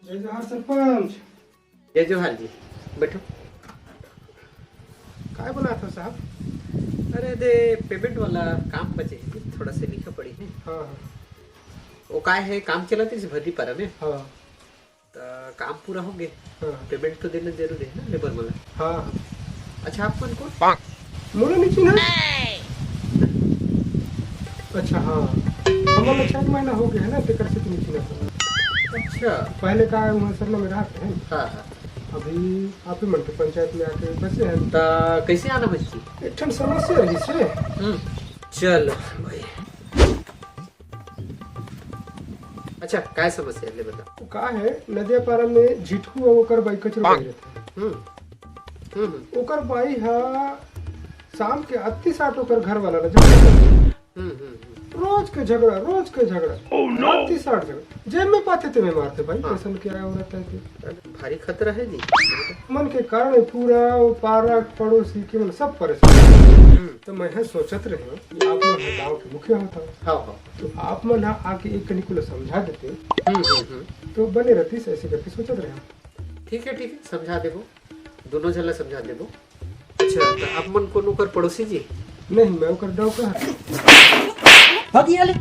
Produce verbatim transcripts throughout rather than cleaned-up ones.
जय जोहार सरपंच। जय जोहार जी, बैठो। काय बोलात हो साहब? अरे दे, पेमेंट वाला काम बचे हे, थोड़ा से लिखा पड़ी हे। हाँ, हाँ। वो काय हे, काम चलत हे भर्री पारा में। हाँ। त काम पूरा हो गे। हाँ। पेमेंट तो देना जरूरी हे ना लेबर वाला। हाँ, हाँ। अच्छा, आप मन कोन? मोला नइ चिन्हा। अच्छा, हाँ, हमन ला छह महीना हो गे हे ना, तेकर से तो नइ चिन्हा। अच्छा। पहले का हे, उहाँ सरना में रहत रहेन। हाँ, हाँ। अभी आप ही मन के पंचायत में आके बसे हन। त कैसे आना होइस जी? एक ठन समस्या रहिस हे। हम्म, चल भाई। अच्छा, काय समस्या हे, ले बता। वो का हे, नदिया पारा में झिटकू अउ ओकर बाई कचरो हाँ। बाई रहथे। हम्म। हम्म, हम्म। ओकर बाई हा शाम के अति साठ ओकर घर वाला ला झगड़ा करथे। हम्म, हम्म, हम्म। रोज के झगड़ा, रोज के झगड़ा। Oh, no! अति साठ झगड़ा। जेन में पाथे तेन में मारथे भाई, हाँ। कैसन के औरत हे ते। अरे, भारी खतरा हे जी। मन के कारण पूरा वो पारा पड़ोसी के मन सब परेशान। हम्म। त मैं हे सोचत रहेंव कि आप मन ह गाँव के मुखिया होत हव। हाँ, हाँ। त आप मन ह आके एक कनी ल समझा देते, हम्म, हम्म, हम्म। त बने रहतिस, ऐसे करके सोचत रहेंव। ठीक हे, ठीक हे, समझा देबो, दूनों झन ला समझा देबो। अच्छा, त आप मन कोन ओकर पड़ोसी जी? नहीं, मैं ओकर डौका हँव। भगिया ले,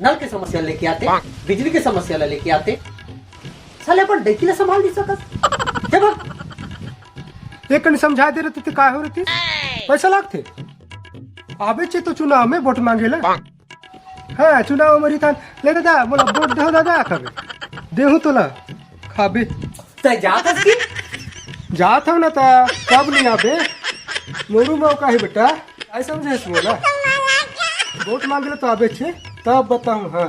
नल के समस्या लेके आते, बिजली के समस्या ला लेके आते, साले अपन डौकी ला संभाल नइ सकस। हे भग। एक कनी समझा दे रहतिस त काय हो रहतिस? पैसा लागथे। आबे चे तो चुनाव में वोट मांगे ला। हाँ, चुनाव में रहिथन, ले दादा, मोला वोट देहू दादा, खाबे। देहू तोला, खाबे। तैं जात हस कि? जात हँव ना त, कब नइ आबे? मोरू मौका हे बेटा, अइसे समझे हस मोला? वोट मांगे ला तो आबे चे, तब बताहूँ, हाँ।